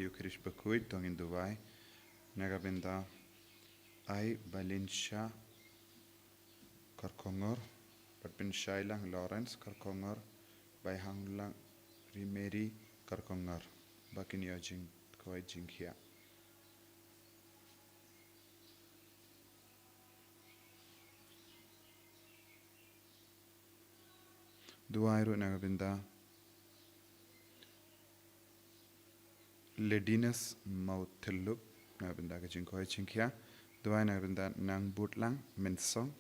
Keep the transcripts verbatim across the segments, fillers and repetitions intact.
Eucharist bakhuid, to ngin duwai na ka bynta Ai Valencia Karkongor, bad Pynshailang Lawrence Karkongor, Baihanglang Rimeri Karkongor, ba kin ïoh jingkhot jingkhiah. Duwai ruh na ka bynta Ledinus Mawthylup, na ka bynta ka jingkhot jingkhiah. Duwai na ka bynta Nang Butlang Mynsong,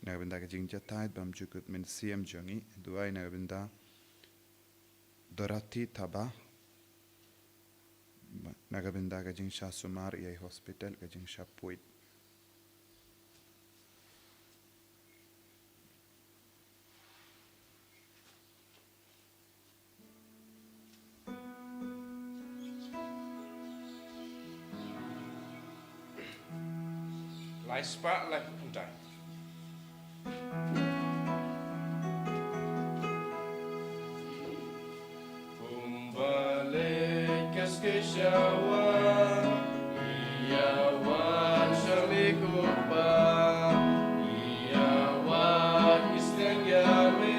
na ka bynta ka jingjahthait bymjukut mynsiem jong ngi. Duwai na ka bynta Dorothy Thaba, na ka bynta ka jingshah sumar ïa i hospital, ka jingshah poi. Lai spah lai phew khyndai. Kumba leit ka skei sha wah, ïa wan sha me ko Pa, ïa wan ki seng ïa me,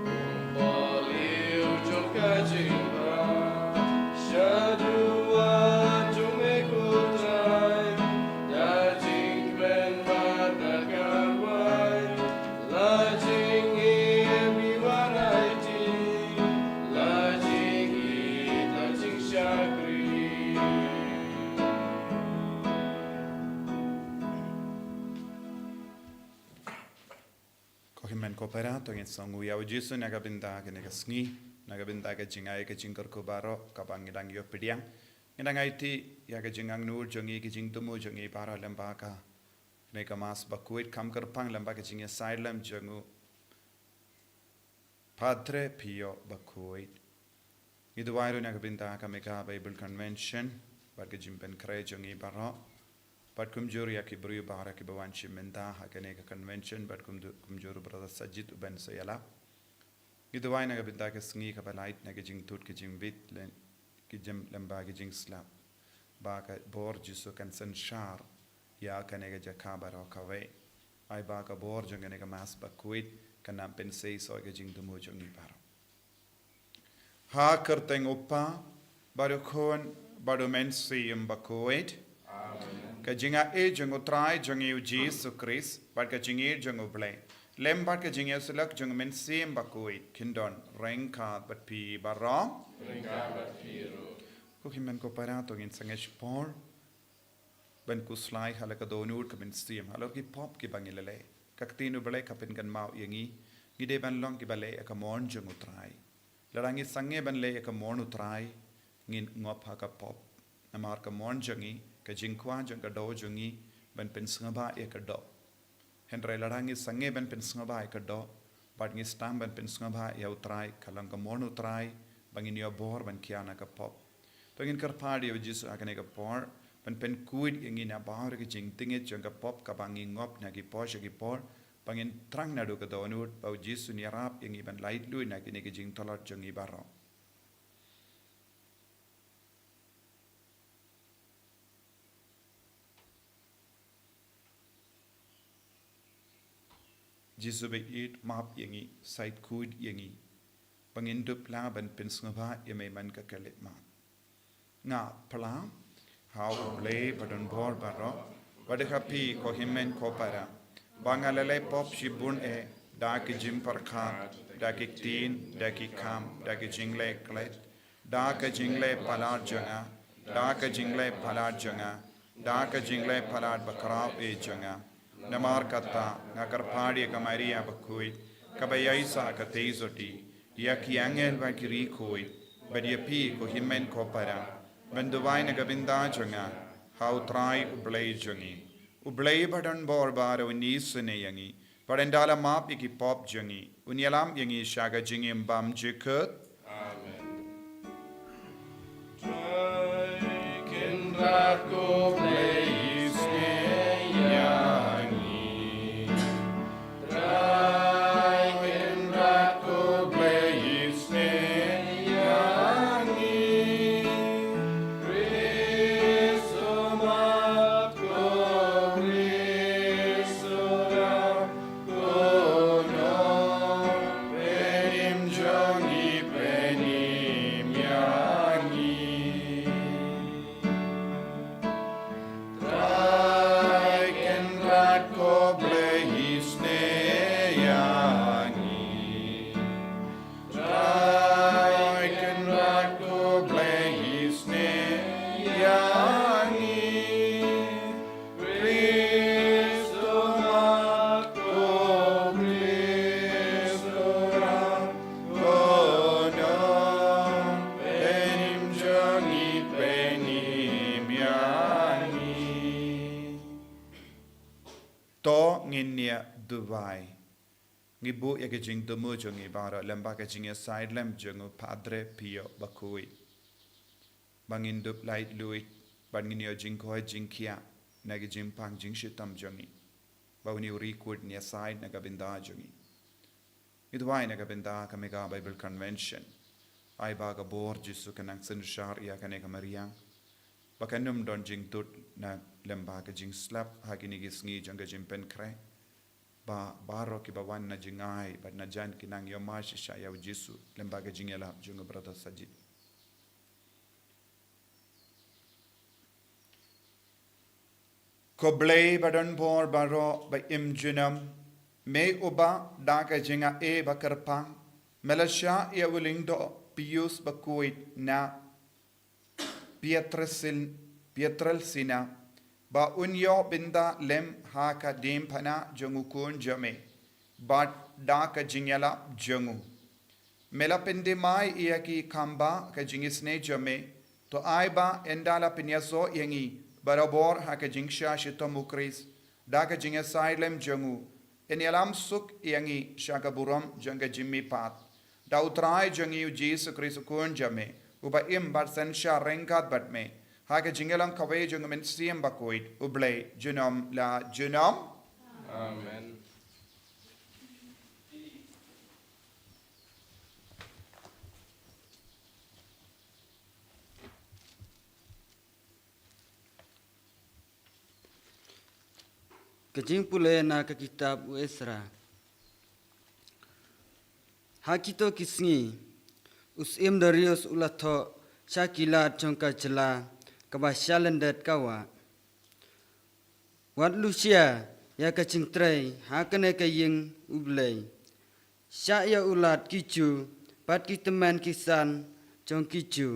kumba leit jong ka jingbah. Shaduh wan jong me ko Trai, da jingkmen bad da karwai, la jingim i wan aiti, la jingïeit la jingshakri. Ko hynmen ko para, to ngin sngewnguh ïa u Jisu na ka bynta kane ka sngi, na ka bynta ka jingai ka jingkyrkhu baroh kaba ngi dang ïoh pdiang. Ngi dang aiti ïa ka jingangnud jong ngi, ka jingthmu jong ngi baroh lyngba kane ka Mass bakhuid, kham kyrpang lyngba ka jingïasaid lem jong u Padre Pio bakhuid. Ngi duwai ruh na ka bynta ka Mega Bible Convention bad ka jingpynkhreh jong ngi baroh, bad kumjuh ïa ki briew baroh kiba wan shim bynta ha kane ka convention, bad kumjuh, kumjuh ruh Brother Sajid uban sa ïalap. Ngi duwai na ka bynta ka sngi kaba lait, na ka jingthut ka jingbit lem, ki jing, lyngba ki jingslap, ba ka bor Jisu kan synshar ïa kane ka jaka baroh kawei. Ai ba ka bor jong kane ka Mass bakhuid kan nang pynseisoh ïa ka jingthmu jong ngi baroh. Ha ka kyrteng u Kpa, bad u Khun, bad u Mynsiem Bakhuid. Amen. Ka jingaiei jong u Trai jong ngi u Jisu Khrist, bad ka jingïeit jong u Blei, lem bad ka jingïasyllok jong u Mynsiem Bakhuid, kin don ryngkat bad phi baroh. Ryngkat bad phi ruh. Ko hynmen ko para, to ngin sangeh shipor ban khuslai ha la ka dohnud ka mynsiem halor ki pop kiba ngi la leh. Ka ktien u Blei ka pynkynmaw ïa ngi, ngi dei ban long kiba leh ïa ka mon jong u Trai. Lada ngi sangeh ban leh ïa ka mon u Trai, ngin ngop ha ka pop. Namar ka mon jong ngi, ka jingkwah jong ka doh jong ngi ban pynsngewbha ïa ka doh. Hynrei lada ngi sangeh ban pynsngewbha ïa ka doh, bad ngi sdang ban pynsngewbha ïa u Trai, ka long ka mon u Trai ba ngin ïoh bor ban khia na ka pop. To ngin kyrpad ïa u Jisu ha kane ka por ban pynkhuid ïa ngi na baroh ki jingtngit jong ka pop kaba ngi ngop na ki por sha ki por, ba ngin thrang naduh ka dohnud, ba u Jisu un ïarap ïa ngi ban laitluid na kine ki jingtlot jong ngi baroh. Jisu ba ïeit, map ïa ngi, shait khuid ïa ngi, ba ngin dup lah ban pynsngewbha ïa me man ka khyllipmat. Nga phla ha u Blei badonbor baroh, bad ha phi ko hynmen ko para, ba nga la leh pop shibun eh, da ki jingpyrkhat, da ki ktien, da ki kam, da ki jingleh klet, da ka jingleh palat jong nga, da ka jingleh palat jong nga, da ka jingleh palat bakhraw eh jong nga. Namar kata, nga kyrpad ïa ka Maria bakhuid, kaba ïaisah ka theisotti, ïa ki angel bad ki riewkhuid, bad ïa phi ko hynmen ko para, ban duwai na ka bynta jong nga ha u Trai u Blei jong ngi. U Blei badonbor baroh un isynei ïa ngi, bad un da la map ïa ki pop jong ngi, un ïalam ïa ngi sha ka jingim bymjukut. Amen. Trai Kynrad ko Blei isynei ïa ngi. Trai Kynrad ko Blei isynei ïa ngi. To ngin ïa duwai. Ngi buh ïa ka jingthmu jong ngi baroh lem bad ka jingïasaid lem jong u Padre Pio bakhuid. Ba ngin dup laitluid, bad ngin ïoh jingkoit jingkhiah na ka jingpang jingshitom jong ngi. Ba un ïa record ïasaid na ka bynta jong ngi. Ngi duwai na ka bynta ka Mega Bible Convention. Ai ba ka bor Jisu kan nang synshar ïa kane ka mariang. Ba kan ym don jingtut na lem bad ka jingslap ha kine ki sngi jong ka jingpynkhreh. Ba baroh kiba wan na jingai bad na jan kin nang ïoh mad shisha ïa u Jisu lem bad ka jingïalap jong u Brother Sajid. Ko Blei ba don bor baroh ba im junom, me uba da ka jingaiei ba kyrpang me la shah ïa u Lyngdoh Pius bakhuid na Pietrelcin-, Pietrelcina, ba un ïoh bynta lem ha ka diengphna jong u Khun jong me, bad da ka jingïalap jong u. Me la pyndem ïa ki kham bha ka jingisynei jong me, to ai ba ynda la pynïasoh ïa ngi barabor ha ka jingshah shitom u Khrist, da ka jingïasaid lem jong u, yn ïalam suk ïa ngi sha ka burom jong ka jingmihpat. Da u Trai jong ngi u Jisu Khrist u Khun jong me, uba im bad synshar ryngkat bad me ha ka jingïalam kawei jong u Mynsiem Bakhuid, U Blei junom la junom. Amen. Ka jingpule na ka kitab u Esra. Ha kito ki sngi, u Syiem Darius u la thoh sha ki lad jong ka jylla kaba shalyndet ka wah. Wat lushia ïa ka jingtrei ha kane ka ïing U Blei. Shah ïa u lad ki Jiw bad ki tymmen ki san jong ki Jiw,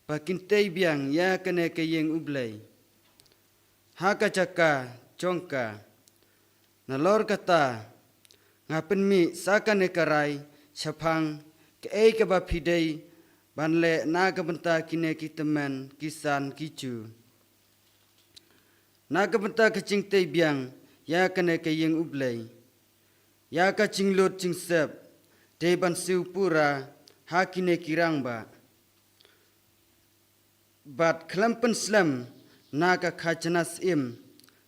ba kin tei biang ïa kane ka ïing U Blei ha ka jaka jong ka. Nalor kata, nga pynmih sa kane ka rai shaphang kaei kaba phi dei ban leh na ka bynta kine ki tymmen ki san ki Jiw. Na ka bynta ka jingtei biang ïa kane ka ïing U Blei, ïa ka jinglut jingsep, dei ban siew pura ha kine ki rangbah. Bad khlem pynslem na ka khajna syiem,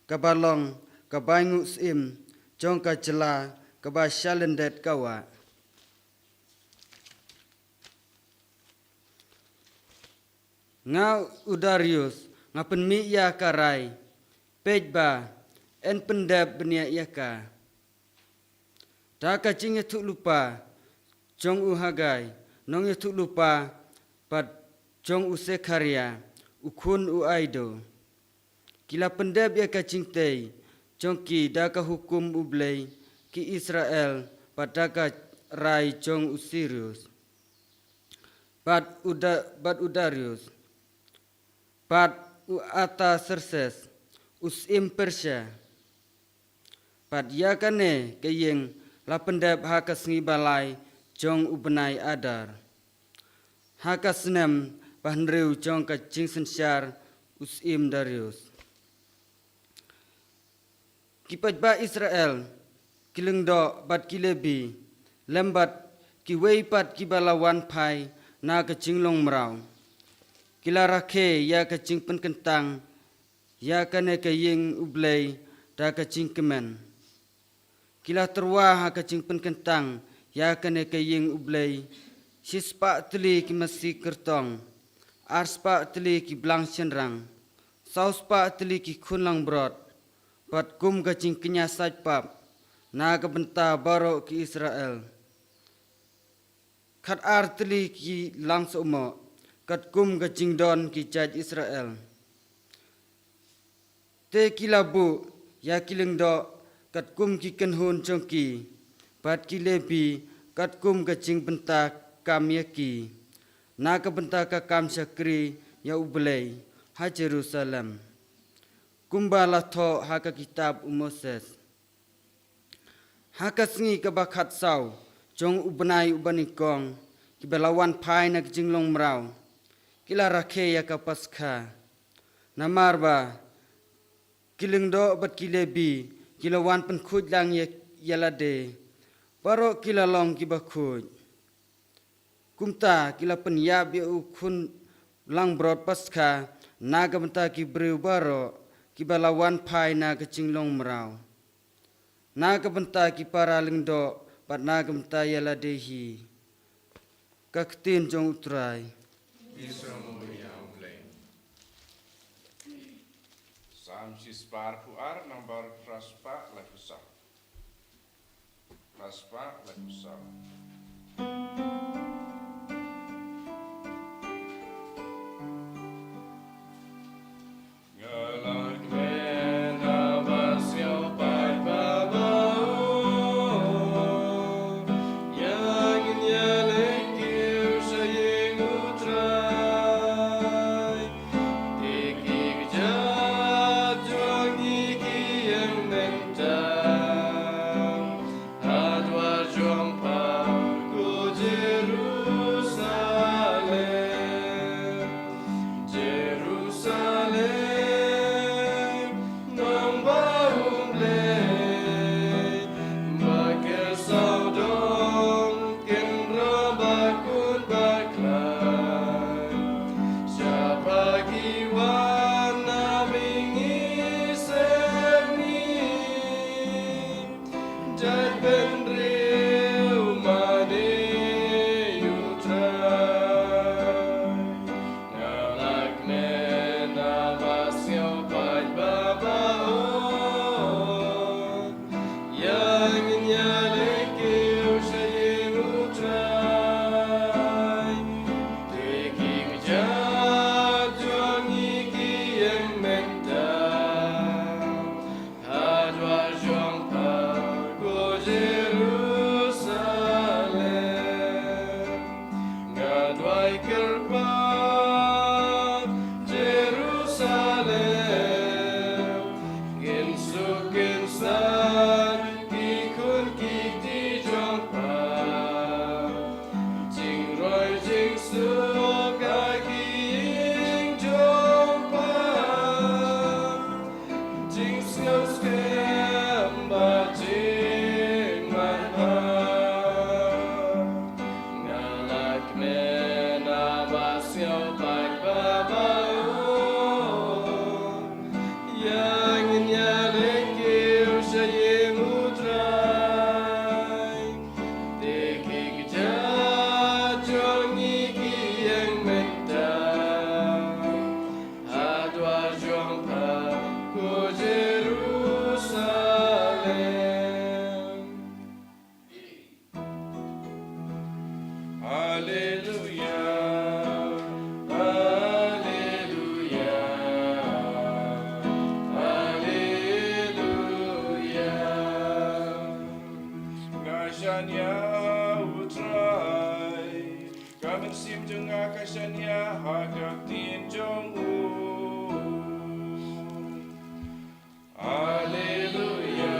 kaba long ka bainguh syiem jong ka jylla kaba shalyndet ka wah. Nga u Darius nga pynmih ïa ka rai, peit ba yn pyndep bniah ïa ka. Da ka jingïathuhlypa jong u Hagai nongïathuhlypa bad jong u Sekharia u khun u Iddo, ki la pyndep ïa ka jingtei jong ki da ka hukum U Blei ki Israel bad da ka rai jong u Sirius bad u Da-, bad u Darius bad u Artaserses u syiem Persia. Bad ïa kane ka ïing la pyndep ha ka sngi ba lai jong u bnai Adar, ha ka snem ba hynriew jong ka jingsynshar u Syiem Darius. Ki paidbah Israel, ki lyngdoh bad ki Lebi, lem bad kiwei pat kiba la wan phai na ka jinglong mraw, ki la rakhe ïa ka jingpynkyntang ïa kane ka ïing U Blei da ka jingkmen. Ki la tyrwa ha ka jingpynkyntang ïa kane ka ïing U Blei shispah tylli ki masi kyrtong, arspah tylli ki blang shynrang, sawspah tylli ki khun langbrot, bad kum ka jingkñia saitpap na ka bynta baroh ki Israel, khatar tylli ki lang sohmoh, katkum ka jingdon ki jait Israel. Te ki la buh ïa ki lyngdoh katkum ki kynhun jong ki, bad ki Lebi katkum ka jingbynta kam ïa ki, na ka bynta ka kam shakri ïa U Blei ha Jerusalem, kumba la thoh ha ka kitab u Moses. Ha ka sngi kaba khatsaw jong u bnai uba nyngkong, kiba la wan phai na ka jinglong mraw, ki la rakhe ïa ka Paskha. Namar ba ki lyngdoh bad ki Lebi ki la wan pynkhuid lang ïa, ïa lade. Baroh ki la long kiba khuid. Kumta ki la pynïap ïa u khun langbrot Paskha na ka bynta ki briew baroh kiba la wan phai na ka jinglong mraw, na ka bynta ki para lyngdoh bad na ka bynta ïa lade hi. Ka ktien jong U Trai. Ki sngewbha ïa U Blei. Salm shispah arphew ar, nambar phraspah laiphew saw. Phraspah laiphew saw. Nga la kmen ha ba sngewpait ba baun, ïa ngin ïaleit kiew sha ïing U Trai. Te ki kjat jong ngi ki ïeng mynta ha dwar jong pha, ko Jerusalem. Jerusalem, nongbah U Blei, ba ker sawdong kynroh ba khun ba khlaiñ. Sha pha ki wan na mihngi sepngi, jait bynriew mane U Trai. Nga la kmen ha ba sngewpait ba baun, ïa ngin ïaleit kiew sha ïing U Trai. Te ki kjat jong ngi ki ïeng mynta ha dwar jong pha, ko Jerusalem. Nga duwai kyrpad, Jerusalem, kin suk kin san ki khun ki kti jong pha. Jingroi jingsuk ha ki ïing jong pha, jingsngew skhem bad jingmanhap. Nga la kmen ha ba sngewpait ba baun, ïa ngin ïaleit kiew sha ïing U Trai. Te ki kjat jong ngi ki ïeng mynta ha dwar jong pha, ko Jerusalem. Haleluya, haleluya, haleluya. Nga shaniah U Trai, ka mynsiem jong nga ka shaniah ha ka ktien jong u. Haleluya,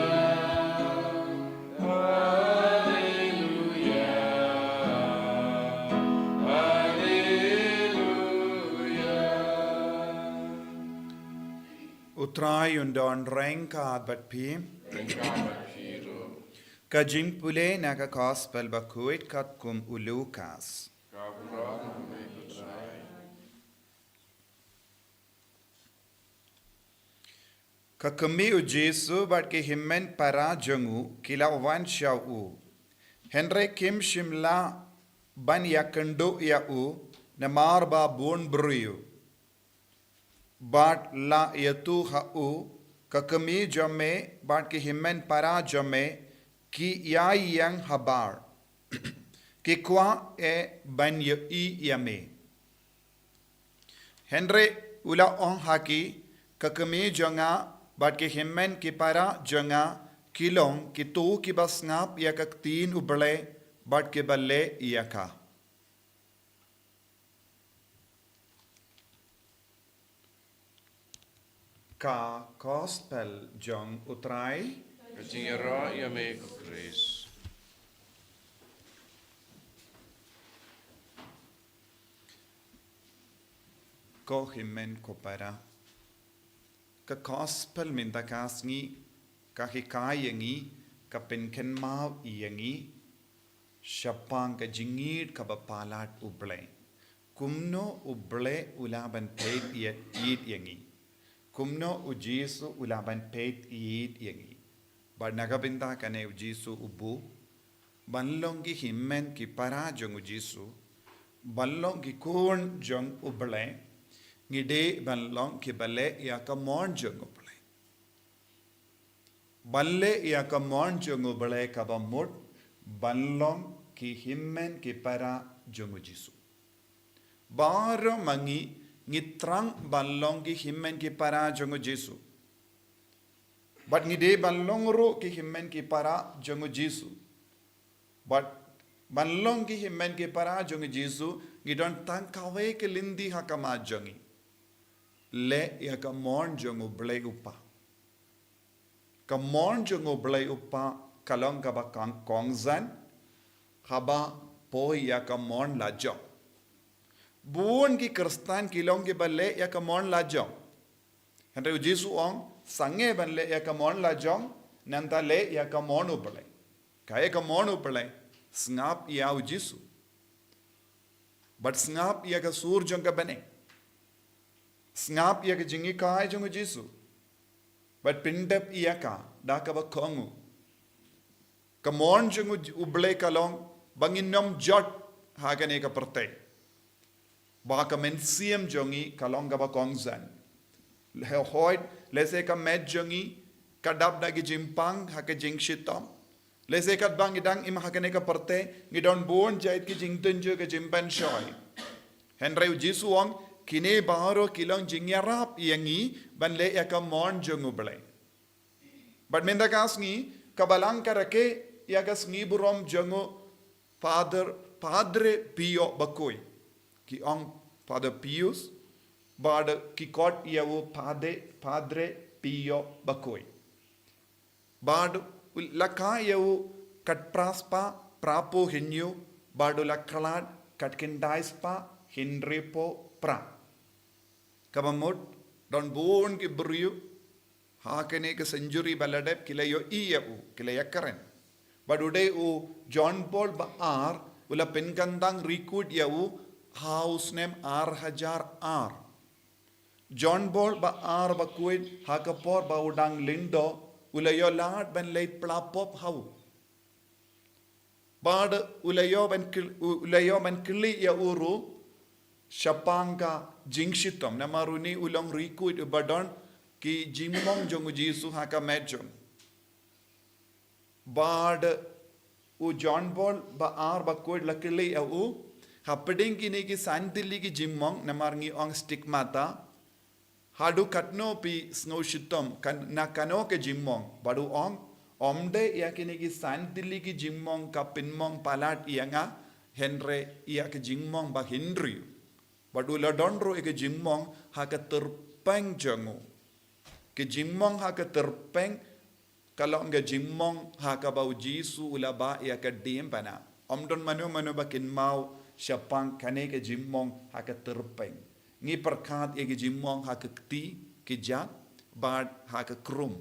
haleluya, haleluya. U Trai un don ryngkat bad phi. Ryngkat bad phi ruh. Ka jingpule na ka Gospel Bakhuid katkum u Lukas. Ka burom ïa me, ko Trai. Ka kmie u Jisu bad ki hynmen para jong u ki la wan sha u. Hynrei kim shym lah ban ïakynduh ïa u, namar ba bun briew. Bad la ïathuh ha u, ka kmie jong me bad ki hynmen para jong me ki ïai ïeng habar. Ki kwah eh ban ïohi ïa me. Hynrei u la ong ha ki, ka kmie jong nga bad ki hynmen ki para jong nga ki long kito kiba sngap ïa ka ktien U Blei bad kiba leh ïa ka. Ka Gospel jong U Trai. Ka jingïaroh ïa me, ko Khrist. Ko hynmen ko para, ka Gospel mynta ka sngi Ka hikai ïa ngi, ka pynkynmaw ïa ngi shaphang ka jingïeit kaba palat U Blei. Kumno U Blei u lah ban peit ïa, ïeit ïa ngi. Kumno U Jisu u lah ban peit ïeit ïa ngi. Bad na ka bynta kane U Jisu u buh ban long ki hynmen ki para jong U Jisu, ban long ki khun jong U Blei, ngi dei ban long kiba leh ïa ka mon jong U Blei. Ban leh ïa ka mon jong U Blei kaba mut ban long ki hynmen ki para jong U Jisu. Baroh ma ngi ngi thrang ban long ki hynmen ki para jong U Jisu. Bad ngi dei ban long ruh ki hynmen ki para jong U Jisu. Bad ban long ki hynmen ki para jong U Jisu, ngi don tang kawei ka lynti ha khmat jong ngi. Leh ïa ka mon jong U Blei U Kpa. Ka mon jong U Blei U Kpa ka long kaba kong, kongsan, haba poi ïa ka mon lajong. Bun ki Khristan ki long kiba leh ïa ka mon lajong. Hynrei U Jisu u ong, sangeh ban leh ïa ka mon lajong, nangta leh ïa ka mon U Blei. Kaei ka mon U Blei? Sngap ïa U Jisu. Bad sngap ïa ka sur jong ka bneng. Sngap ïa ka jinghikai jong U Jisu. Bad pyndep ïa ka da kaba kohnguh. Ka mon jong U, U Blei ka long ba ngin ym jot ha kane ka pyrthei. Ba ka mynsiem jong ngi ka long kaba kongsan. Hooid, lehse ka met jong ngi ka dap da ki jingpang ha ka jingshitom. Lehse katba ngi dang im ha kane ka pyrthei, ngi don bun jait ki jingtynjuh, ki jingpynshoi. Hynrei U Jisu u ong, kine baroh ki long jingïarap ïa ngi ban leh ïa ka mon jong U Blei. Bad mynta ka sngi, ka Balang ka rakhe ïa ka sngi burom jong u Father, Padre Pio bakhuid. Ki ong Father Pius, bad ki khot ïa u Padre, Padre Pio bakhuid. Bad u la kha ïa u khatphra spah phraphew hynñiew, bad u la khlad khatkhyndai spah hynriewphew phra. Kaba mut, don bun ki briew ha kane ka century ba la dep ki la ïohi ïa u, ki la ïakren. Bad u dei u John Paul ba ar, u la pynkyntang record ïa u ha u snem ar hajar ar. John Paul ba ar bakhuid ha ka por ba u dang lyngdoh, u la ïoh lad ban leit phla pop ha u. Bad u la ïoh ban kyl-, u la ïoh ban kylli ïa u ruh shaphang ka jingshitom, namar une u long riewkhuid uba don ki jingmong jong u Jisu ha ka met jong u. Bad u John Paul ba ar bakhuid la kylli ïa u, hapdeng kine ki san tylli ki jingmong, namar ngi ong stigmata, haduh katno phi sngew shitom, kan, na kano ka jingmong, bad u ong, ym dei ïa kine ki san tylli ki jingmong ka pynmong palat ïa nga, hynrei ïa ka jingmong ba hynriew. Bad u la don ruh ïa ka jingmong ha ka tyrpeng jong u. Ka jingmong ha ka tyrpeng, ka long ka jingmong ha kaba u Jisu u la bah ïa ka diengphna. Ym don mano mano ba kynmaw shaphang kane ka jingmong ha ka tyrpeng. Ngi pyrkhat ïa ka jingmong ha ka kti, ka jak, bad ha ka khrum.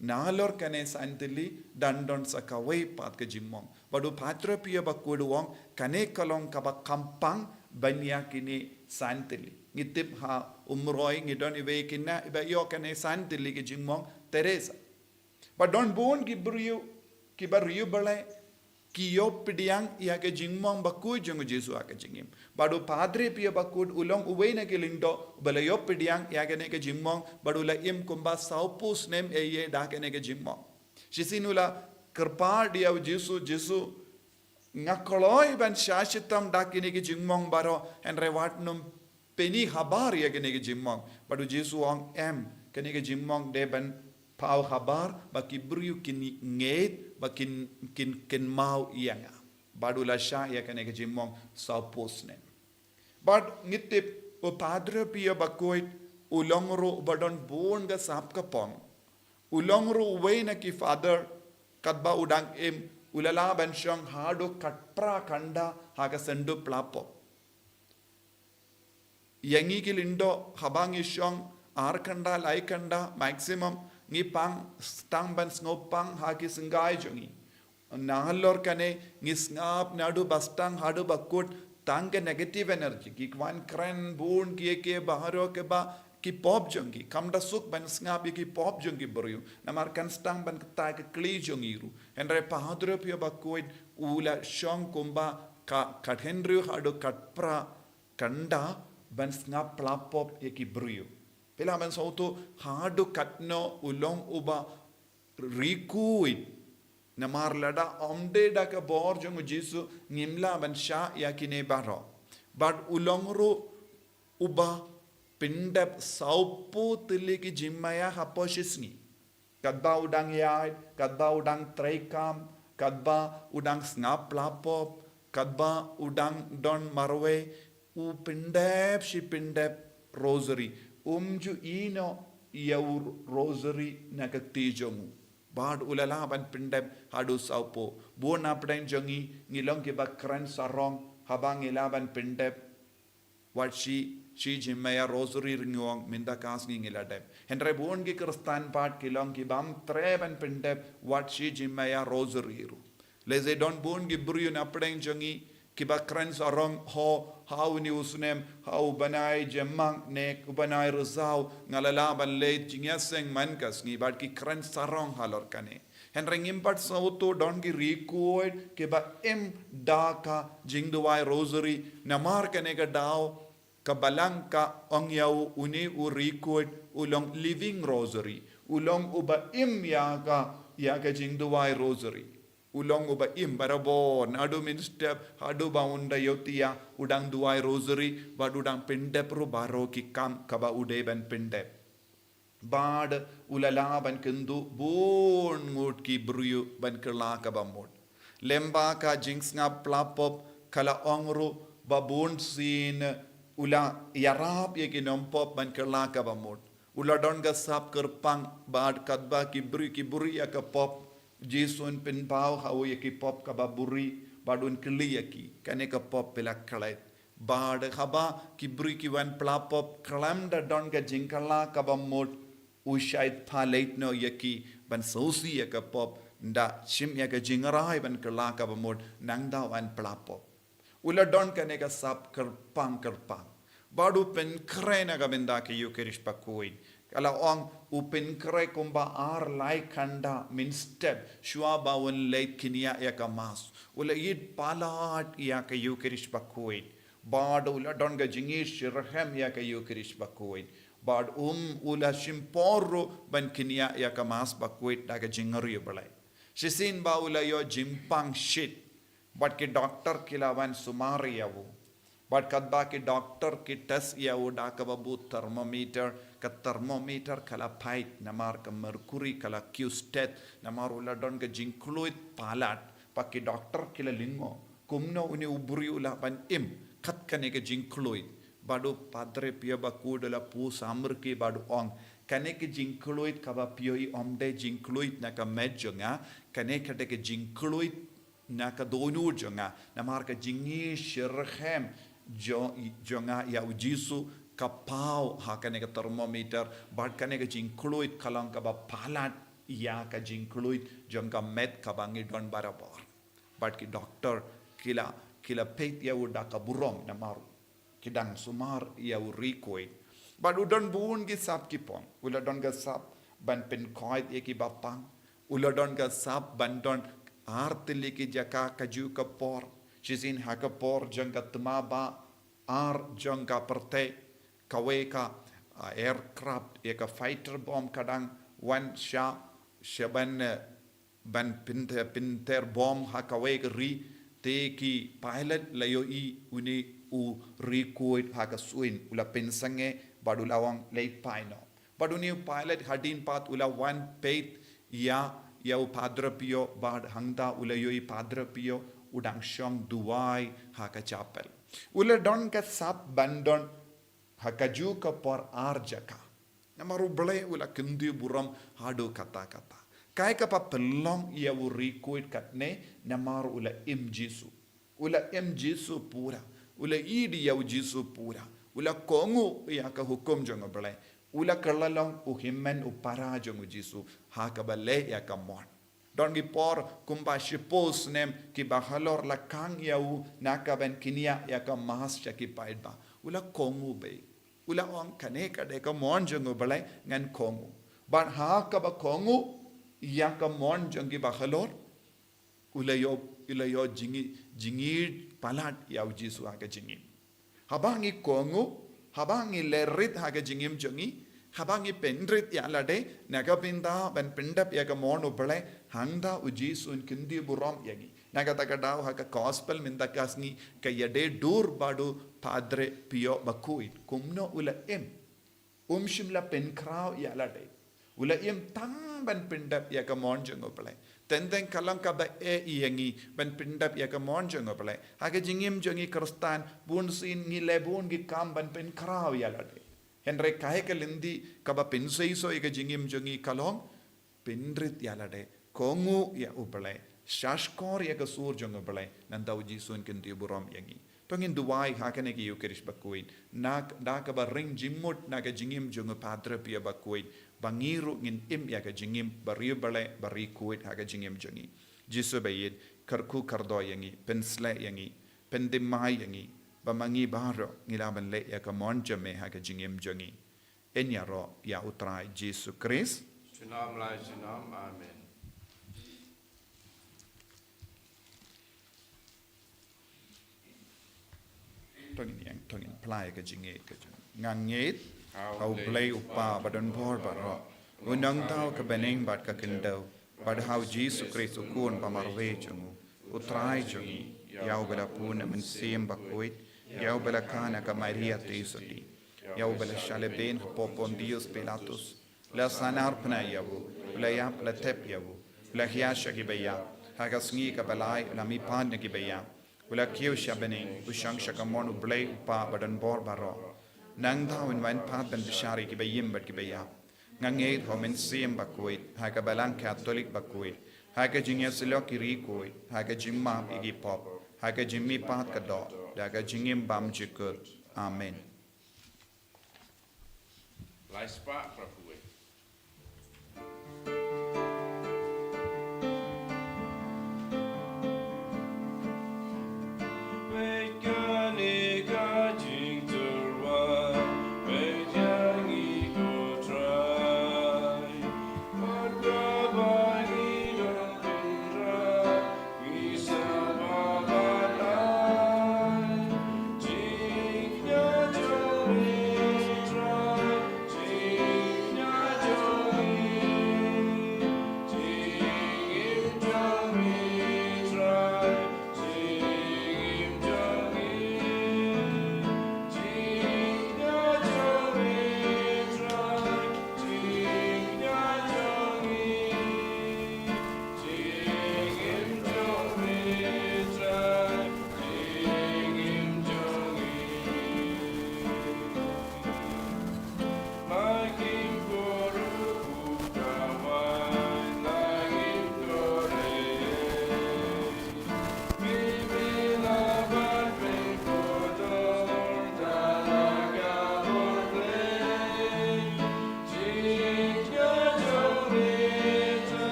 Nalor kane san tylli, dang don sa kawei pat ka jingmong. Bad u Padre Pio bakhuid u ong, kane ka long kaba kongsan ban ïa kine san tylli. Ngi tip ha Umroi ngi don iwei i khynnah iba ïoh kane san tylli ka jingmong, Teresa. Bad don bun ki briew, kiba riewblei, ki ïoh pdiang ïa ka jingmong bakhuid jong u Jisu ha ka jingim. Bad u Padre Pio bakhuid u long uwei na ki lyngdoh, uba la ïoh pdiang ïa kane ka jingmong, bad u la im kumba sawphew snem eh ïa da kane ka jingmong. Shisien u la kyrpad ïa u Jisu, Jisu, nga kloi ban shah shitom da kine ki jingmong baroh, hynrei wat nym pyni habar ïa kine ki jingmong. Bad u Jisu u ong em, kine ki jingmong dei ban paw habar, ba ki briew kin ngeit, ba kin, kin, kynmaw ïa nga. Bad u la shah ïa kine ki jingmong sawphew snem. Bad ngi tip u Padre Pio bakhuid, u long ruh uba don bun ka sap ka pong. U long ruh uwei na ki father, katba u dang im, u la lah ban shong haduh khatphra kynda ha ka synduh phla pop. Ïa ngi ki lyngdoh haba ngi shong ar kynda, lai kynda, maximum, Ngi pang, tang ban sngewpang ha ki syngkai jong ngi. Nalor kane ngi sngap naduh ba sdang haduh ba kut tang ka negative energy. Ki kwah kren bun kiei kiei baroh kiba ki pop jong ki. Kam da suk ban sngap ïa ki pop jong ki briew. Namar kan sdang ban kata ka kli jong ngi ruh. Hynrei Padre Pio ba kut u la shong kumba ka, kat hynriew haduh kat phra kynda ban sngap pla pop ïa ki briew. Phi lah ban sngewthuh haduh katno u long uba ri khuid. Namar lada ym dei da ka bor jong u Jisu ngim lah ban shah ïa kine baroh. Bad u long ruh uba pyndep sawphew tylli ki jingmaïa hapoh shi sngi. Katba u dang ïaid, katba u dang treikam, katba u dang sngap pla pop, katba u dang don marwei, u pyndep shi pyndep rosary. Um ju ïehnoh ïa u rosary na ka kti jong u. Bad u la lah ban pyndep haduh sawphew. Bun na pdeng jong ngi, ngi long kiba kren sarong, haba ngi lah ban pyndep wat shi, shi jingmaïa rosary ruh ngi ong mynta ka sngi ngi la dep. Hynrei bun ki Khristan pat ki long kibym treh ban pyndep wat shi jingmaïa rosary ruh. Lehse don bun ki briew na pdeng jong ngi kiba kren sarong, ho, ha une u snem, ha u bnai Jymmang ne u bnai Risaw nga la lah ban leit jingïaseng man ka sngi, bad ki kren sarong halor kane. Hynrei ngim pat sngewthuh don ki ri khuid kiba im da ka jingduwai rosary, namar kane ka daw ka Balang ka ong ïa u une u ri khuid u long living rosary, u long uba im ïa ka, ïa ka jingduwai rosary. U long uba im barabor, naduh mynstep haduh ba un da ïoh thiah, u dang duwai rosary, bad u dang pyndep ruh baroh ki kam kaba u dei ban pyndep. Bad u la lah ban kynduh bun ngut ki briew ban kylla kaba mut. Lyngba ka jingsngap pla pop ka la ong ruh ba bun sien u la ïarap ïa ki nongpop ban kylla kaba mut. U la don ka sap kyrpang bad katba ki briew ki buhrieh ïa ka pop, Jisu un pynpaw ha u ïa ki pop kaba buhrieh bad un kylli ïa ki, kane ka pop phi la klet? Bad haba ki briew ki wan pla pop khlem da don ka jingkylla kaba mut, u shait pha leit noh ïa ki ban sngewsih ïa ka pop, da shim ïa ka jingrai ban kylla kaba mut, nangta wan pla pop. U la don kane ka sap kyrpang kyrpang. Bad u pynkhreh na ka bynta ka Ïukharist bakhuid. Ka la ong u pynkhreh kumba ar lai kynda mynstep shuwa ba un leit kñia ïa ka Mass. U la ïit palat ïa ka Ïukharist bakhuid. Bad u la don ka jingïeit shitrhem ïa ka Ïukharist bakhuid. Bad um u la shim por ruh ban kñia ïa ka Mass bakhuid da ka jingriewblei. Shisien ba u la ïoh jingpang shit. Bad ki doktor ki la wan sumar ïa u. Bad katba ki doktor ki test ïa u da kaba bud thermometer, ka thermometer ka la pait namar ka mercury ka la kiew stet, namar u la don ka jingkhluit palat. Bad ki doktor ki la lyngngoh kumno une u briew u lah ban im kat kane ka jingkhluit. Bad u Padre Pio bakhuid u la pyrshang ïa ki bad u ong, kane ka jingkhluit kaba phi ïohi ym dei jingkhluit na ka met jong nga, kane ka dei ka jingkhluit na ka dohnud jong nga, namar ka jingïeit shitrhem jong, jong nga ïa u Jisu ka paw ha kane ka thermometer, bad kane ka jingkhluit ka long kaba palat ïa ka jingkhluit jong ka met kaba ngi don barabor. Bad ki doktor ki la, ki la peit ïa u da ka burom namar ki dang sumar ïa u ri khuid. Bad u don bun ki sap ki pop. U la don ka sap ban pynkhuid ïa ki bapang. U la don ka sap ban don ar tylli ki jaka kajuh ka por. Shisien ha ka por jong ka thma ba ar jong ka pyrthei, kawei ka, ah, aircraft ïa ka fighter bomb ka dang wan sha, sha ban, eh, ban pynter, pynter bom ha kawei ka ri, te ki pilot la ïohi une u ri khuid ha ka suiñ, u la pynsangeh bad u la ong leit phai noh. Bad une u pilot hadien pat u la wan peit ïa, ïa u Padre Pio bad hangta u la ïohi Padre Pio u dang shong duwai ha ka chapel. U la don ka sap ban don ha kajuh ka por ar jaka. Namar u Blei u la kyntiew burom haduh katta katta. Kaei kaba pynlong ïa u ri khuid katne, namar u la im Jisu. U la im Jisu pura. U la ïeit ïa u Jisu pura. U la kohnguh ïa ka hukum jong u Blei. U la kylla long u hynmen u para jong u Jisu ha kaba leh ïa ka mon. Don ki por kumba shiphew snem ki bahalor la khang ïa u na ka ban kynnoh ïa ka Mass sha ki paidbah. U la kohnguh bha. U la ong kane ka dei ka mon jong u Blei, ngan kohnguh. Bad ha kaba kohnguh ïa ka mon jong ki bahalor, u la ïoh, u la ïoh jingï, jingïeit palat ïa u Jisu ha ka jingim. Haba ngi kohnguh, haba ngi leh rit ha ka jingim jong ngi, haba ngi pynrit ïa lade na ka bynta ban pyndep ïa ka mon u Blei, hangta u Jisu un kyntiew burom ïa ngi. Na kata ka daw ha ka Gospel mynta ka sngi ka ïadei dur bad u Padre Pio bakhuid, kumno u la im. Um shym la pynkhraw ïa lade. U la im tang ban pyndep ïa ka mon jong u Blei. Teng teng ka long kaba eh ïa ngi ban pyndep ïa ka mon jong u Blei. Ha ka jingim jong ngi Khristan, bunsien ngi leh bun ki kam ban pynkhraw ïa lade. Hynrei kaei ka lynti kaba pynseisoh ïa ka jingim jong ngi ka long pynrit ïa lade, kohnguh ïa u Blei, shahshkor ïa ka sur jong u Blei, nangta u Jisu un kyntiew burom ïa ngi. To ngin duwai ha kane ka Eucharist bakhuid, na da kaba ring jingmut na ka jingim jong u Padre Pio bakhuid, ba ngi ruh ngin im ïa ka jingim ba riewblei ba riewkhuid ha ka jingim jong ngi. Jisu ba ïeit, kyrkhu kyrdoh ïa ngi, pynshlei ïa ngi, pynthymmai ïa ngi, ba ma ngi baroh ngi lah ban leh ïa ka mon jong me ha ka jingim jong ngi. Yn ïaroh ïa u Trai Jisu Khrist. Junom la junom, amen. To ngin ïeng, to ngin plie ka jingngeit ka jong. Nga ngeit ha u Blei u Kpa badonbor baroh, u nongthaw ka bneng bad ka khyndew, bad ha u Jisu Khrist u Khun ba marwei jong u, u Trai jong ngi, ïa uba la pun na u Mynsiem Bakhuid, ïa uba la kha na ka Maria Theisotti, ïa uba la shah lehbeiñ hapoh Pontius Pilatus, la sahnarphna ïa u, u la ïap, la thep ïa u, u la hiar sha ki baïap, ha ka sngi kaba lai u la mihpat na ki baïap, u la kiew sha bneng, u shong sha kamon u Blei u Kpa badonbor baroh. Nangta un wan pat ban bishar ïa ki baïm bad ki baïap. Nga ngeit ha u Mynsiem Bakhuid, ha ka Balang Katholik bakhuid, ha ka jingïasyllok ki riewkhuid, ha ka jingmap ïa ki pop, ha ka jingmihpat ka doh, da ka jingim bymjukut. Amen. Lai spah para pyrshah.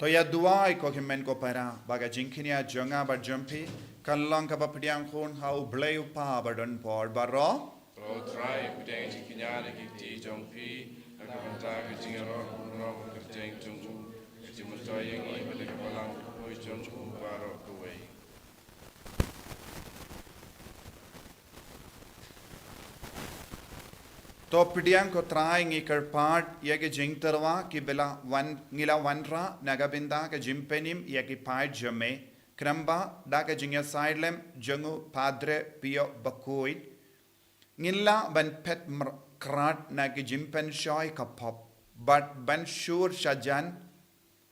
To ïa duwai ko hynmen ko para, ba ka jingkñia jong nga bad jong phi kan long kaba pdiang khun ha u Blei u Kpa badonbor baroh. Ko Trai, pdiang jingkñia na ki kti jong phi, ha ka bynta ka jingïaroh kumno ka kyrteng jong u, ka jingmyntoi ïa ngi bad ka balang khuid jong u baroh kawei. To pdiang ko Trai, ngi kyrpad ïa ki jingtyrwa kiba la wan, ngi la wanrah na ka bynta ka jingpynim ïa ki paid jong me, khnang ba da ka jingïasyllok jong u Padre Pio bakhuid ngin lah ban phet mr-, khrat na ki jingpynshoi ka pop, bad ban shur shajan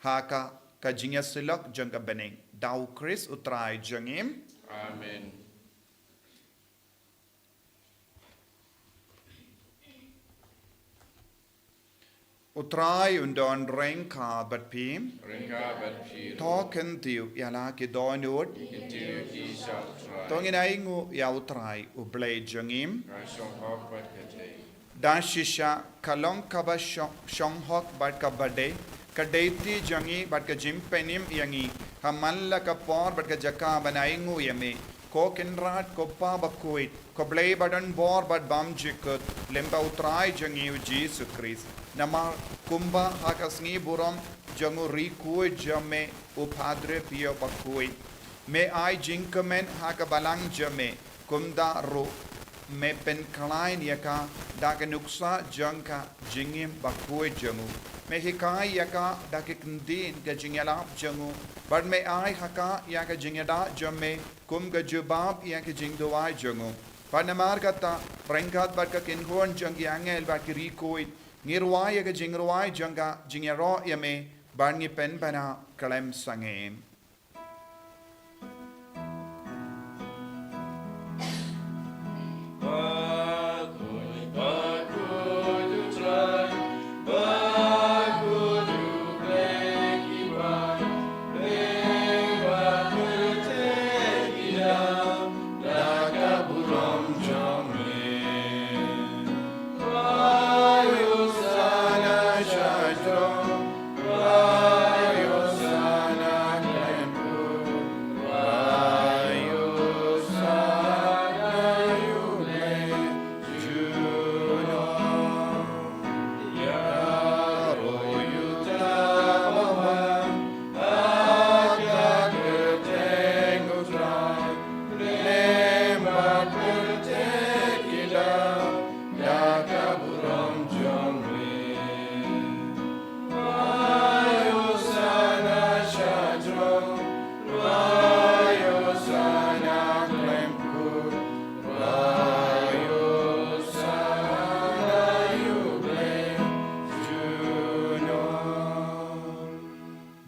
ha ka, ka jingïasyllok jong ka bneng. Da U Khrist U Trai jong ngi. Amen. U Trai un don ryngkat bad phi. Ryngkat bad phi. To kyntiew ïa la ki dohnud. Kyntiew ïa ki sha U Trai. To ngin ainguh ïa U Trai U Blei jong ngi. Ka shong hok bad ka dei. Da shisha ka long kaba shong, shong hok bad kaba dei, ka dei ti jong ngi bad ka jingpynim ïa ngi ha man la ka por bad ka jaka ban ainguh ïa me, ko Kynrad, ko Pa bakhuid, ko Blei ba don bor bad bymjukut, lem bad U Trai jong ngi U Jisu Khrist. Namar kumba ha ka sngi burom jong u riewkhuid jong me u Padre Pio bakhuid, me ai jingkmen ha ka balang jong me, kumta ruh me pynkhlaiñ ïa ka da ka nuksa jong ka jingim bakhuid jong u. Me hikai ïa ka da ka ktien ka jingïalap jong u, bad me ai ha ka ïa ka jingïada jong me kum ka jubab ïa ka jingduwai jong u. Bad namar kata, ryngkat bad ka kynhun jong ki angel bad ki riewkhuid, ngi rwai ïa ka jingrwai jong ka jingïaroh ïa me, bad ngi pynbna khlem sangeh.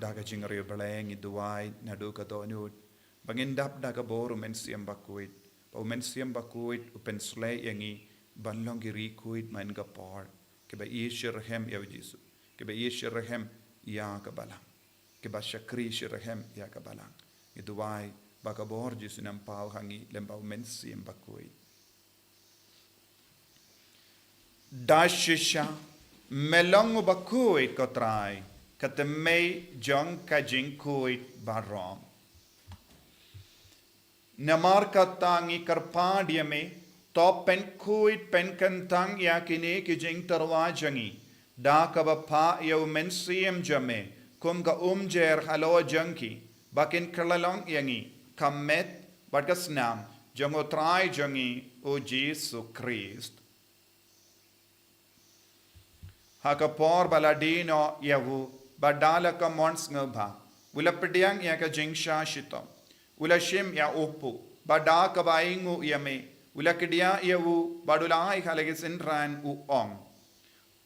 Da ka jingriewblei ngi duwai naduh ka dohnud, ba ngin dap da ka bor U Mynsiem Bakhuid, ba U Mynsiem Bakhuid u pynsleh ïa ngi ban long ki riewkhuid man ka por, kiba ïeit shitrhem ïa U Jisu, kiba ïeit shitrhem ïa ka balang, kiba shakri shitrhem ïa ka balang. Ngi duwai ba ka bor Jisu un ym paw ha ngi lem bad U Mynsiem Bakhuid. Da shisha me long u bakhuid, ko Trai, ka tymmen jong ka jingkhuid baroh. Namar kata ngi kyrpad ïa me, to pynkhuid pynkyntang ïa kine ki jingtyrwa jong ngi da kaba phah ïa U Mynsiem jong me kum ka umjer halor jong ki, ba kin kylla long ïa ngi ka met bad ka snam jong U Trai jong ngi U Jisu Khrist. Ha ka por ba la die noh ïa u, bad da la ka mon sngewbha, u la pdiang ïa ka jingshah shitom, u la shim ïa u kpu, bad da kaba ainguh ïa me, u la kdiah ïa u, bad u la ai ha la ki synran, u ong: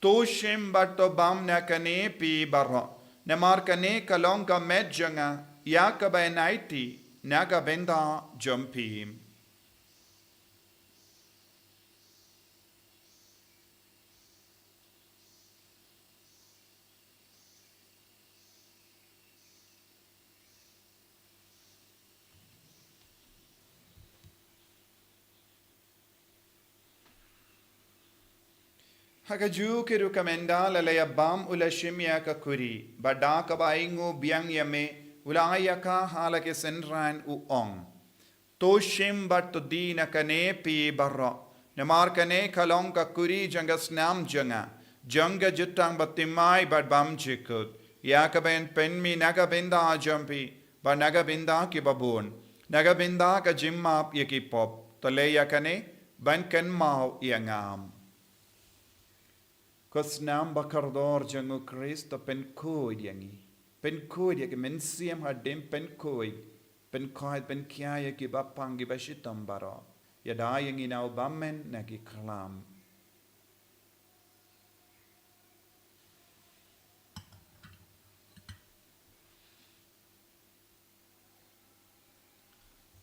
To shim bad to bam na kane phi baroh, namar kane ka long ka met jong nga ïa kaba yn aiti na ka bynta jong phi. Ha kajuh ka rukom ynda la ïa bam u la shim ïa ka khuri, bad da kaba ainguh biang ïa me, u la ai ïa ka ha la ki synran, u ong: To shim bad to die na kane phi baroh, namar kane ka long ka khuri jong ka snam jong nga, jong ka jutang bathymmai bad bymjukut, ïa kaba yn pynmih na ka bynta jong phi, bad na ka bynta kiba bun, na ka bynta ka jingmap ïa ki pop. To leh ïa kane ban kynmaw ïa nga. Ko snam bakordor jong U Khrist, to pynkhuid ïa ngi. Pynkhuid ïa ki mynsiem hadien, pynkhuid, pynkhuid, pynkhia ïa kiba pang, kiba shitom baroh. Ïada ïa ngi na u bymman na ki khlam.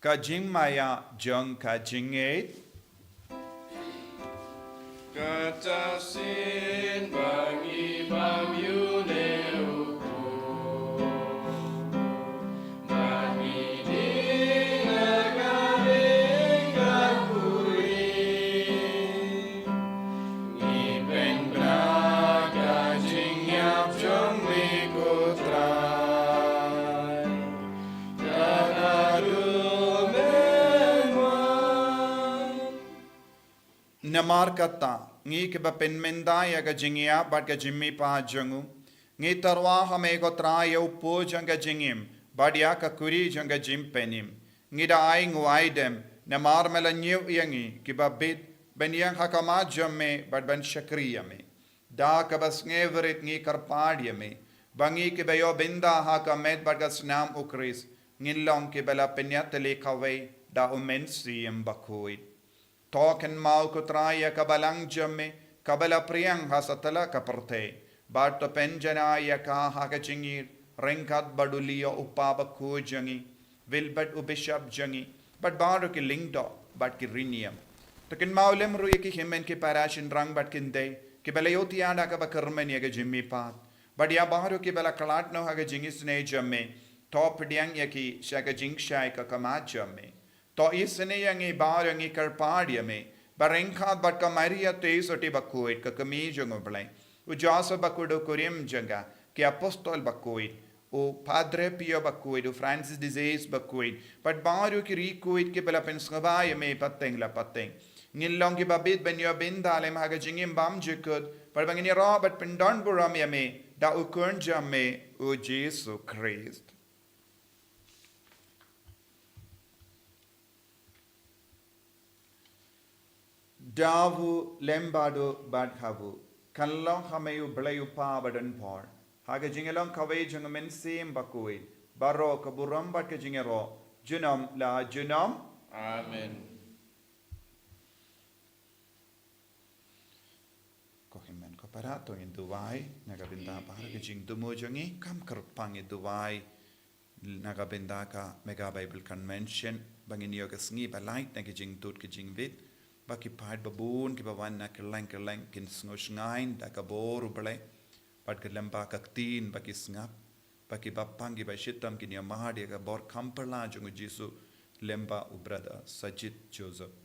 Ka jingmaïa jong ka jingngeit. Kata shisien ba ngi bam ïa une u por, ba ngi dih na ka ring ka kurim, ngi pynbna ka jingïap jong me ko Trai. Kata duh mynwan. Namar kata, ngi kiba pynmynta ïa ka jingïap bad ka jingmihpat jong u, ngi tyrwa ha me ko Trai ïa u por jong ka jingim bad ïa ka kuri jong ka jingpynim. Ngi da ai nguaidem namar me la ñiew ïa ngi kiba bit ban ïeng ha khmat jong me bad ban shakri ïa me. Da kaba sngewrit ngi kyrpad ïa me ba ngi kiba ïoh bynta ha ka met bad ka snam u Khrist ngin long kiba la pynïatylli kawei da u Mynsiem Bakhuid. To kynmaw ko Trai ïa ka balang jong me kaba la pdiang ha satlak ka pyrthei, bad to pynjanai ïa ka ha ka jingïeit ryngkat bad u Leo u kpa bakhuid jong ngi, Wilbert u bishop jong ngi, bad baroh ki lyngdoh bad ki riewniam. To kynmaw lem ruh ïa ki hynmen ki para shynrang bad ki khyndai kiba la ïohthiah da kaba kyrmen ïa ka jingmihpat, bad ïa baroh kiba la khlad noh ha ka jingisynei jong me, to pdiang ïa ki sha ka jingshai ka khmat jong me. To isynei ïa ngi baroh, ngi kyrpad ïa me ba ryngkat bad ka Maria Theisotti bakhuid ka kmie jong u Blei, u Joseph bakhuid u kurim jong ka, ki apostol bakhuid, u Padre Pio bakhuid, u Francis de Sales bakhuid, bad baroh ki riewkhuid kiba la pynsngewbha ïa me pateng la pateng, ngin long kiba bit ban ïoh bynta lem ha ka jingim bymjukut, bad ba ngin ïaroh bad pyndonburom ïa me da u Khun jong me u Jisu Khrist. Da u lem bad u bad ha u, kan long ha me u Blei u Kpa badonbor, ha ka jingïalong kawei jong u Mynsiem Bakhuid, baroh ka burom bad ka jingïaroh junom la junom. Amen. Ko hynmen ko para, to ngin duwai na ka bynta baroh ka jingthmu jong ngi. Kam kyrpang ngin duwai na ka bynta ka Mega Bible Convention ba ngin ïoh ka sngi ba lait na ka jingtut ka jingwit, ba ki paid babun kiba wan na kylleng kylleng kin sngewshngaiñ da ka bor u Blei bad ka lyngba ka ktien ba ki sngap, ba ki bapang kiba shitom kin ïa mad ïa ka bor kham phylla jong u Jisu lyngba u brother Sajid Joseph.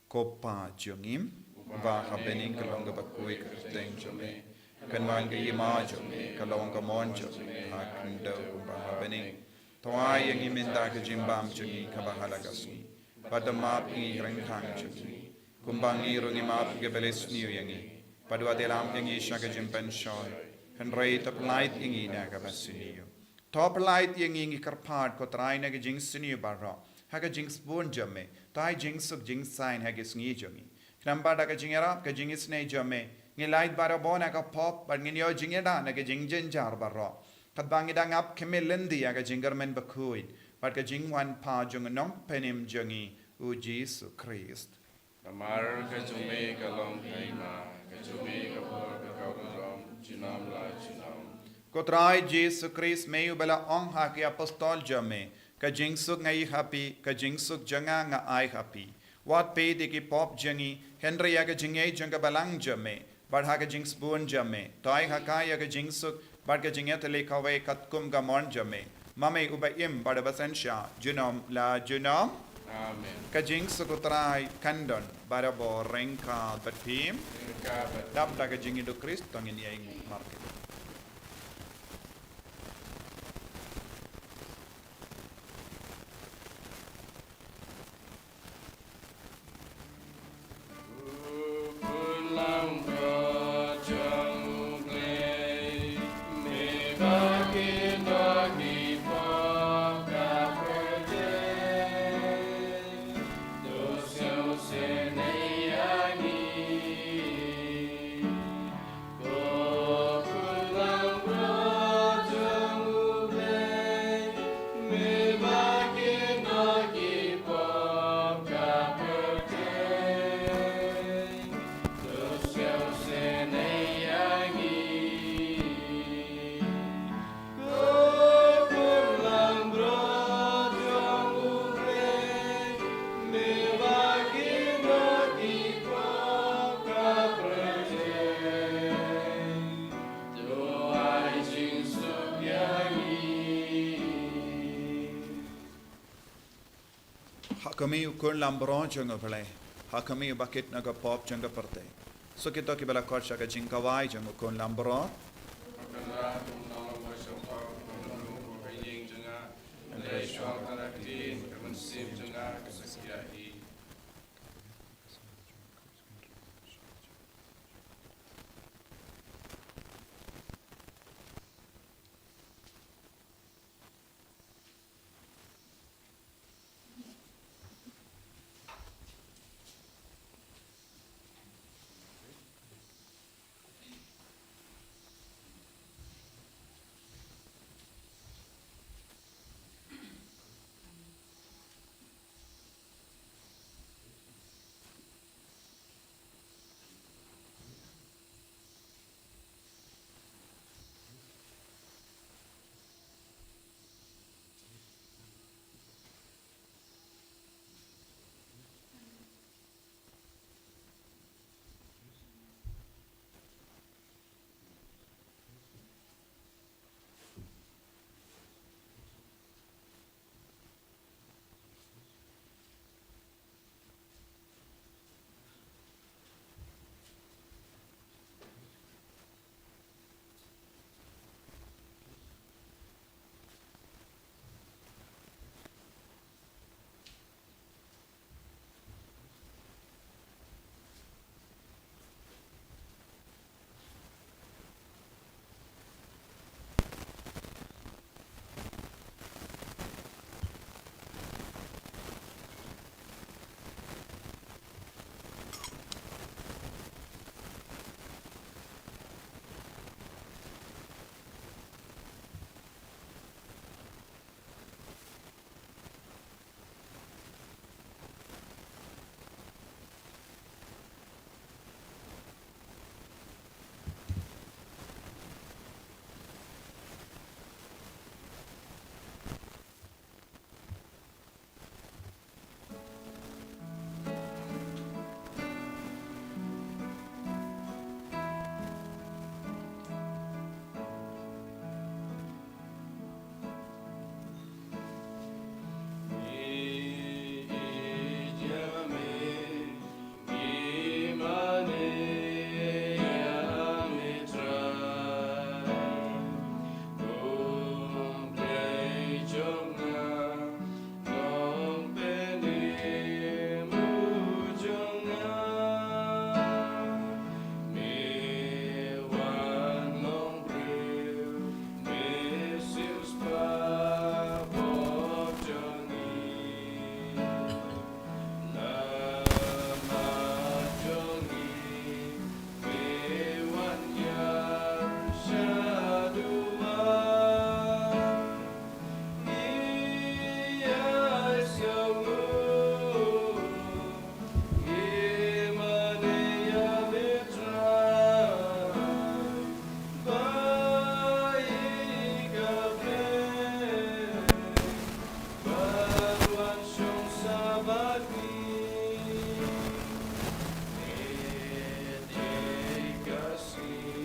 Ko Pa jong ngi uba ha bneng, ka long kaba khuid ka kyrteng jong me. Kan wan ka hima jong me, ka long ka mon jong me ha khyndew kumba ha bneng. To ai ïa ngi mynta ka jingbam jong ngi kaba ha la ka sngi, bad to map ïa ngi ki ryngkang jong ngi, kumba ngi ruh ngi map ïa kiba leh sniew ïa ngi. Bad wat ïalam ïa ngi sha ka jingpynshoi, hynrei to pyllait ïa ngi na kaba sniew. To pyllait ïa ngi, ngi kyrpad ko Trai, na ka jingsniew baroh ha ka jingsbun jong me. To ai jingsuk jingsaiñ ha ka sngi jong ngi. Khnang ba da ka jingïarap ka jingisynei jong me, ngin lait barabor na ka pop bad ngin ïoh jingïada na ka jingjynjar baroh, katba ngi dang ap khmih lynti ïa ka jingkyrmen bakhuid bad ka jingwan pat jong u Nongpynim jong ngi u Jisu Khrist. Namar ka jong me ka long ka hima, ka jong me ka bor bad ka burom, junom la junom. Ko Trai Jisu Khrist, me uba la ong ha ki apostol jong me, ka jingsuk nga ïa ha phi, ka jingsuk jong nga nga ai ha phi. Wat peit ïa ki pop jong ngi, hynrei ïa ka jingngeit jong ka balang jong me, bad ha ka jingsbun jong me, to ai ha ka ïa ka jingsuk bad ka jingïatylli kawei katkum ka mon jong me, ma me uba im bad uba synshar junom la junom. Amen. Ka jingsuk u Trai kan don barabor ryngkat bad phi. Ryngkat bad phi. Dap da ka jingïeit u Khrist to ngin ïeng markylliang. Kmie u Khun Lambrot jong U Blei, ha kmie uba kit na ka pop jong ka pyrthei. Sa kito kiba la khot sha ka jingkawai jong U Khun Lambrot.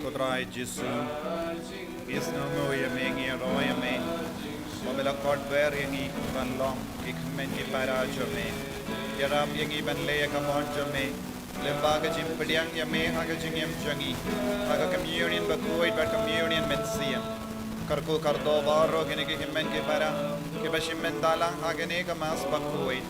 Ko Trai Jisu, ngi sngewnguh ïa me, ngi ïaroh ïa me ba me la khot ber ïa ngi ban long ki kmen ki para jong me. Ïarap ïa ngi ban leh ïa ka mon jong me lyngba ka jingpdiang ïa me ha ka jingim jong ngi, ha ka communion bakhuid bad communion mynsiem. Kyrkhu kyrdoh baroh kine ki hynmen ki para kiba shim bynta lang ha kane ka Mass bakhuid.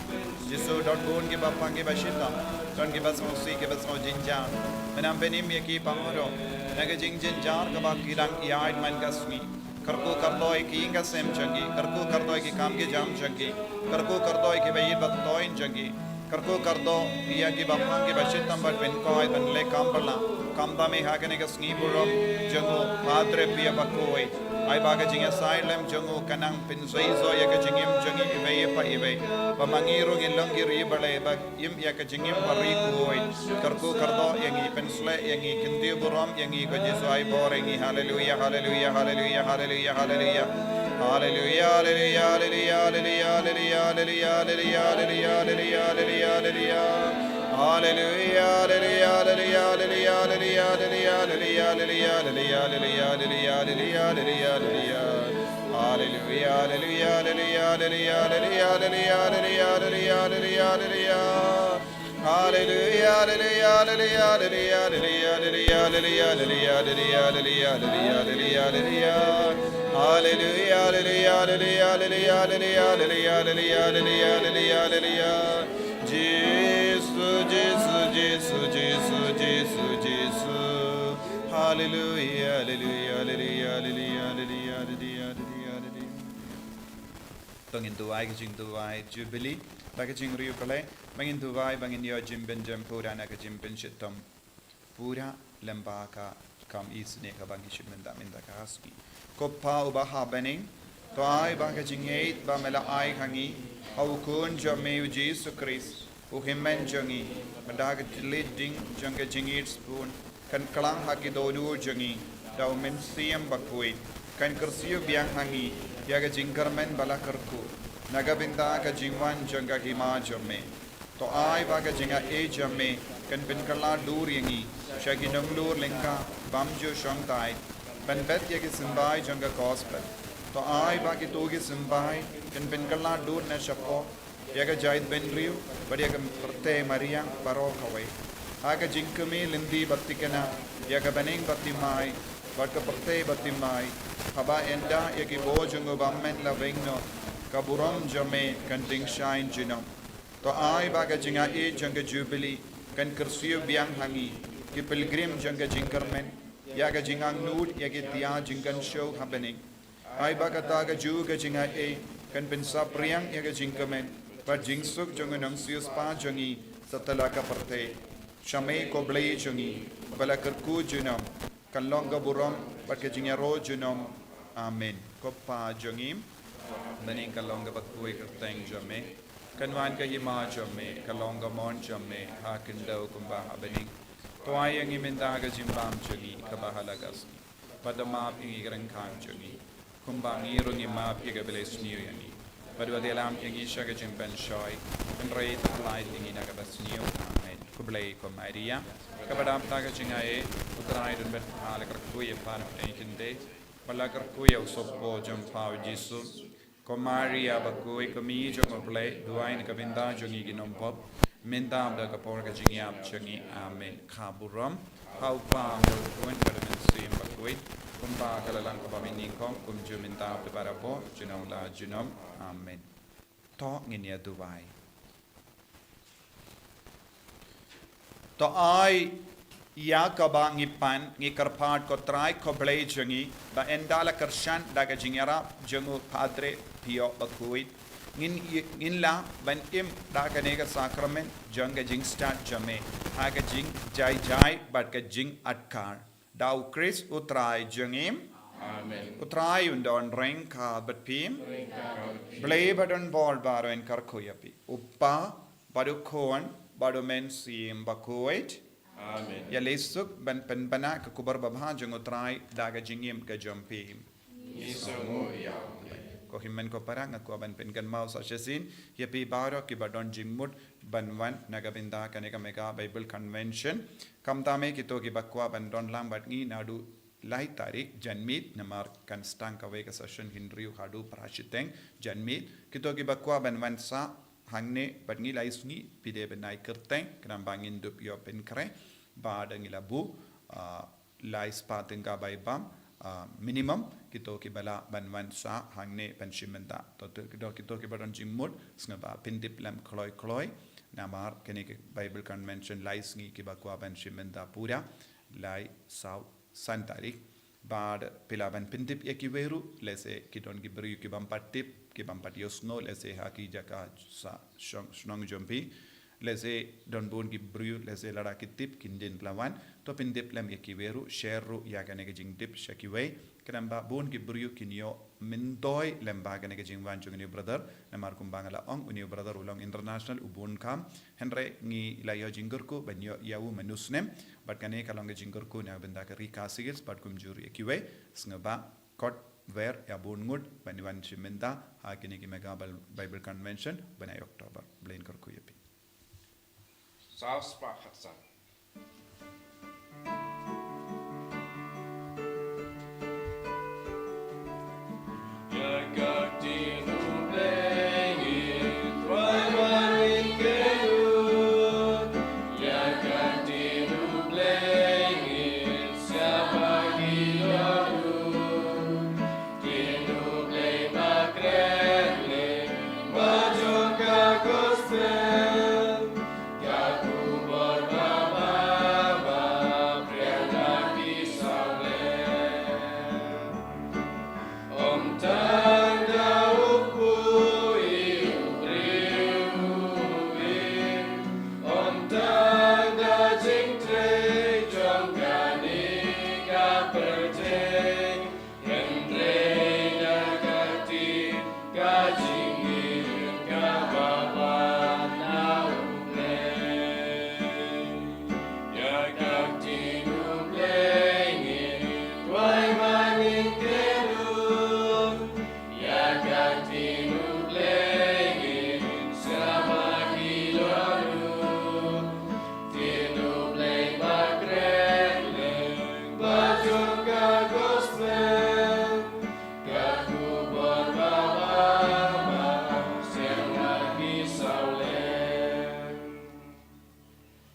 Jisu, don bun kiba pang kiba shitom, don kiba sngewsih kiba sngew jynjar. Men ym pynim ïa ki baroh na ka jingjynjar kaba ki dang ïaid man ka sngi. Kyrkhu kyrdoh ïa ki ïing ki sem jong ki, kyrkhu kyrdoh ïa ki kam ki jam jong ki, kyrkhu kyrdoh ïa kiba ïeit ba thoiñ jong ki. Kyrkhu kyrdoh ïa kiba pang kiba shitom ban pynkoit ban leh kam phylla, khamtam eh ha kane ka sngi burom jong u Padre Pio bakhuid. Ai ba ka jingïasaid lem jong u kan nang pynseisoh ïa ka jingim jong ngi iwei pa iwei, ba ma ngi ruh ngin long ki ri balei ba im ïa ka jingim ba ri khuid. Kyrkhu kyrdoh ïa ngi, pynshlei ïa ngi, kyntiew burom ïa ngi, ko Jisu ai bor ïa ngi. Haleluia, haleluia, haleluia, haleluia, haleluia. Haleluia, haleluia, haleluia, haleluia, haleluia, haleluia, haleluia, haleluia, haleluia. Haleluia, haleluia, haleluia, haleluia, haleluia, haleluia, haleluia, haleluia, haleluia, haleluia, haleluia, haleluia, haleluia. Hallelujah, hallelujah, hallelujah, hallelujah, hallelujah, hallelujah, hallelujah, hallelujah, hallelujah. Hallelujah, hallelujah, hallelujah, hallelujah, hallelujah, hallelujah, hallelujah, hallelujah, hallelujah, hallelujah. Hallelujah, hallelujah, hallelujah, hallelujah, hallelujah, hallelujah, hallelujah, hallelujah, hallelujah, hallelujah. Jesus, Jesus, Jesus, Jesus, Jesus, Jesus. Hallelujah, hallelujah, hallelujah, hallelujah, hallelujah, hallelujah, hallelujah, hallelujah. To ngin duwai ka jingduwai Jubilee, da ka jingriewblei, ba ngin duwai, ba ngin ïoh jingpynjem pura na ka jingpynshitom pura lyngba ka kam isynei kaba ngi shu mynta mynta ka sngi. Ko Pa uba ha bneng, to ai ba ka jingïeit ba me la ai ha ngi ha u Khun jong me u Jisu Khrist, u Hynmen jong ngi, ba da ka jingïeit ding jong ka jingïeit sbun, kan klang ha ki dohnud jong ngi, da u Mynsiem Bakhuid, kan kyrsiew biang ha ngi ïa ka jingkyrmen ba la kyrkhu na ka bynta ka jingwan jong ka Hima jong me. To ai ba ka jingaiei jong me kan pynkylla dur ïa ngi sha ki nonglur lyngkha bym ju shongthait ban bet ïa ki symbai jong ka Gospel. To ai ba kito ki symbai kan pynkylla dur na shapoh ïa ka jaitbynriew bad ïa ka pyrthei mariang baroh kawei, ha ka jingkmie lynti ba thikna ïa ka bneng ba thymmai bad ka pyrthei ba thymmai, haba ynda ïa ki bor jong u bymman la weng noh, ka burom jong me kan tyngshaiñ junom. To ai ba ka jingaiei jong ka Jubilee kan kyrsiew biang ha ngi, ki pilgrim jong ka jingkyrmen, ïa ka jingangnud ïa ki thia jingkynshew ha bneng. Ai ba kata kajuh ka jingaiei kan pynsaphriang ïa ka jingkmen bad jingsuk jong u Nongsiewspah jong ngi satlak ka pyrthei. Sha me ko Blei jong ngi, ba la kyrkhu junom, kan long ka burom bad ka jingïaroh junom. Amen. Ko Pa jong ngi, bneng, kan long kaba khuid ka kyrteng jong me, kan wan ka Hima jong me, kan long ka mon jong me ha khyndew kumba ha bneng. To ai ïa ngi mynta ka jingbam jong ngi kaba ha la ka sngi, bad to map ïa ngi ki ryngkat jong ngi, kumba ngi ruh ngi map ïa kiba la isniew ïa ngi. Bad wat ïalam ïa ngi sha ka jingpynshoi, hynrei to pyllait ïa ngi na kaba sniew. Amen. Khublei ko Maria, kaba dap da ka jingaiei, u Trai u don bad pha. La kyrkhu ïa pha na pdeng ki khyndai, bad la kyrkhu ïa u sohpop jong pha u Jisu. Ko Maria bakhuid, ko Mei jong u Blei, duwai na ka bynta jong ngi ki nongpop, mynta bad ha ka por ka jingïap jong ngi. Amen. Ka burom ha u Pa, ha u Khun bad ha u Mynsiem Bakhuid, kumba ha ka la lang kaba mynnyngkong, kumjuh mynta bad barabor, junom la junom. Amen. To ngin ïa duwai. To ai ïa kaba ngi pan, ngi kyrpad ko Trai ko Blei jong ngi, ba ynda la kyrshan da ka jingïarap jong u Padre Pio bakhuid, ngin, ngin lah ban im da kane ka sakramen jong ka jingstad jong me ha ka jingjai jai bad ka jingadkar. Da u Khrist u Trai jong ngi. Amen. U Trai un don ryngkat bad phi. Ryngkat bad phi. Blei ba don bor baroh un kyrkhu ïa phi. U Pa bad u Khun bad u Mynsiem Bakhuid. Amen. Ïa leit suk ban pynbna ka khubor babha jong u Trai da ka jingim ka jong phi. Ngi sngewnguh ïa u Blei. Ko hynmen ko para, nga kwah ban pynkynmaw sa shisien ïa phi baroh kiba don jingmut ban wan na ka bynta kane ka Mega Bible Convention. Khamtam eh kito kiba kwah ban don lang bad ngi naduh lai tarik janmiet, namar kan sdang kawei ka session hynriew haduh phra shiteng janmiet. Kito kiba kwah ban wan sah hangne bad ngi lai sngi, phi dei ban ai kyrteng, khnang ba ngin dup ïoh pynkhreh ba da ngi la buh, ah, lai spah tyngka bai bam, ah, minimum, kito kiba lah ban wan sah hangne ban shim bynta. To, to, kito, kito kiba don jingmut, sngewbha pyntip lem kloi kloi. Namar kane ka Bible Convention lai sngi, kiba kwah ban shim bynta pura lai, saw, san tarik. Bad phi lah ban pyntip ïa kiwei ruh, lehse ki don ki briew ki bym pat tip, ki bym pat ïohsngew, lehse ha ki jaka sa shong, shnong jong phi. Lehse don bun ki briew, lehse lada ki tip kin dei ban wan. To pyntip lem ïa kiwei ruh, share ruh ïa kane ka jingtip sha kiwei, khnang ba bun ki briew kin ïoh myntoi lem bad kane ka jingwan jong une u brother. Namar kumba nga la ong, une u brother u long international, u bun kam. Hynrei ngi la ïoh jingkyrkhu ban ïoh ïa u man u snem. Bad kane ka long ka jingkyrkhu na ka bynta ka Ri Khasi Hills bad kumjuh ruh ïa kiwei. Sngewbha khot wer ïa bun ngut ban wan shim bynta ha kine ki Mega Bal-, Bible Convention bnai October. Blei un kyrkhu ïa phi. Saw spah khatsan. Ïa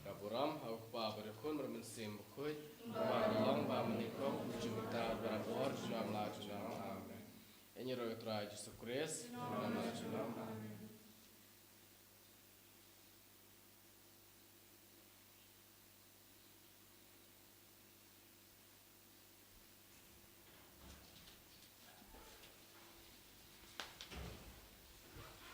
Ka burom ha u Kpa bad u Khun bad u Mynsiem Bakhuid, ba ka long ba mynnyngkong, junom barabor, junom la junom. Amen. Ïa ngi ruh ïa u Trai Jisu Khrist. Junom la junom. Amen.